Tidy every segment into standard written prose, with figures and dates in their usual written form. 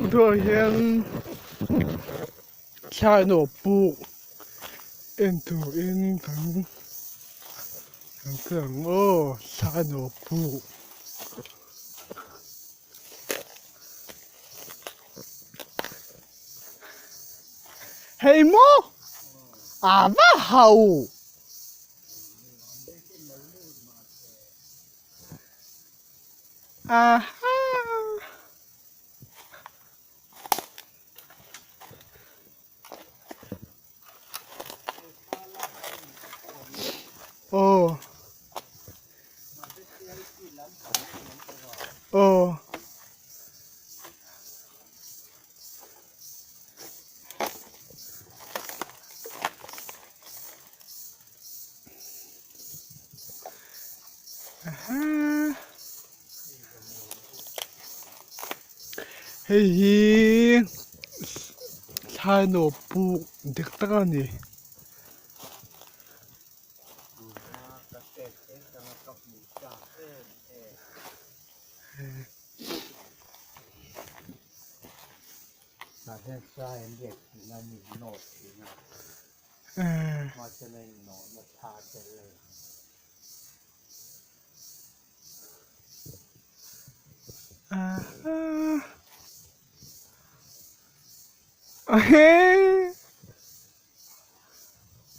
Tunah hian thlaino puk en turin kan kan kal ang aw thlaino puk. Hei maw a va hau. Aha. Aw. Aw. Hei hi thlaino puk dik tak a ni.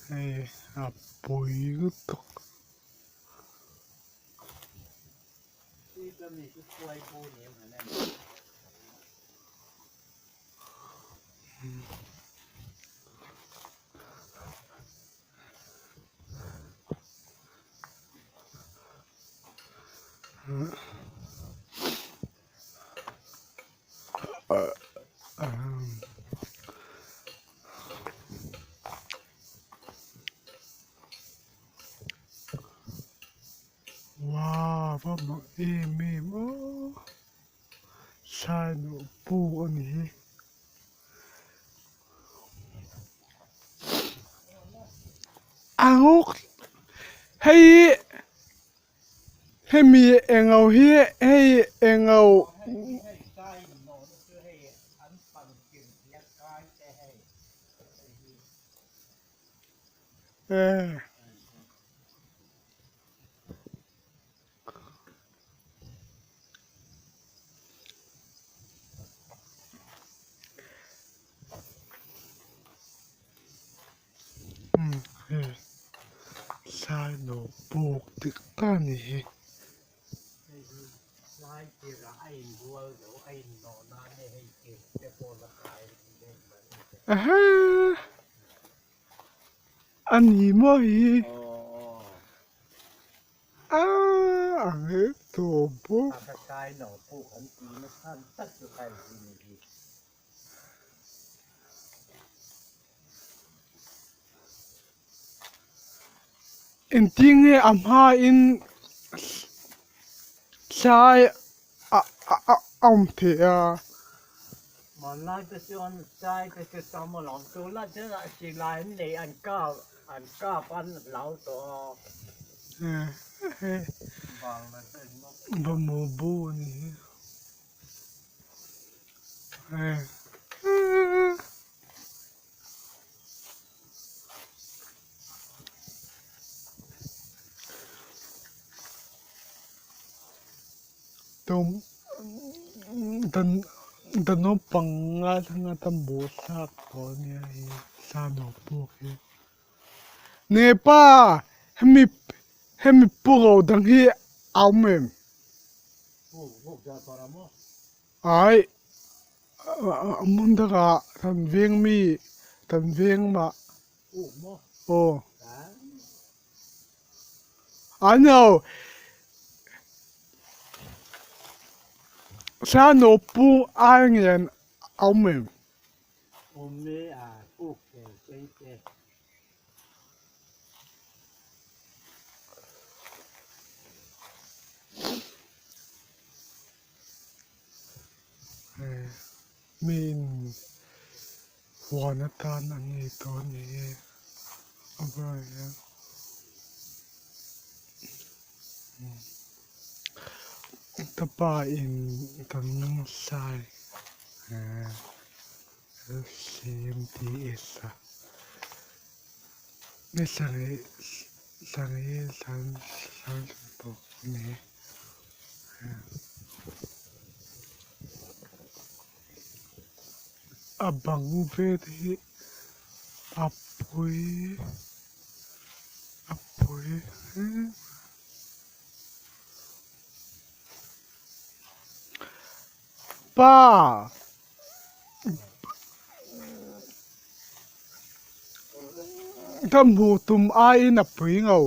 Hei a pui lutuk. Wow va mak em em aw thlaino puk a ni hi. Anguk hei hemi englo hi hei englo eh. Sailo puk dik tak a ni hi. A ni maw hi. A nge tawh bawk. Engtin nge a hmain hlai a awm theih a? Vamu bu a ni hi. Dan naupang nga thanga tam bu thlak tawh ania hei thla nawk pawh hi. Nepa hemi hemi pu ro dang hi a awm em? Ai a hmun dangah kan veng mi kan veng mah aw I know Sano pu ai ngen a awm em? Min huan atan an nei tawh a ni e a bulah hian ka pa in kan sai. LCMTS a ni sarih sarih pawh a ni. A bang vel te hi a pui a pui hle mai. Pa ka hmuh tum aiin a pui ngau.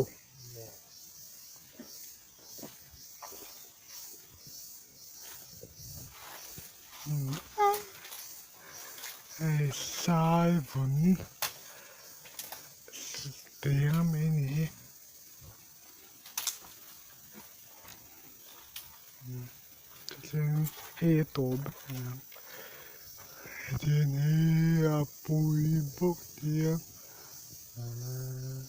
Hei sai vun teng a mai ni hi. Chuan hei a tawp bawk a niang hetiang hi a pui bawk nia ahh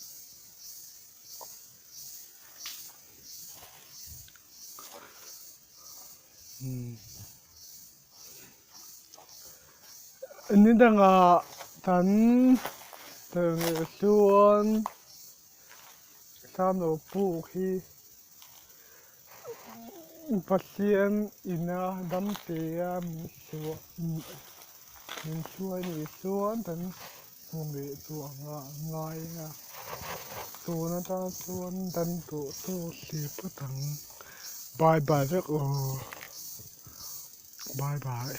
ni dangah kan chuan thlam lo puk hi. Pathian ina damtea min hruai min hruai nih chuan kan hmu leh duh ang a ngai a tun atang chuan dan duh tawk hle phawt ang bye bye vek aw bye bye.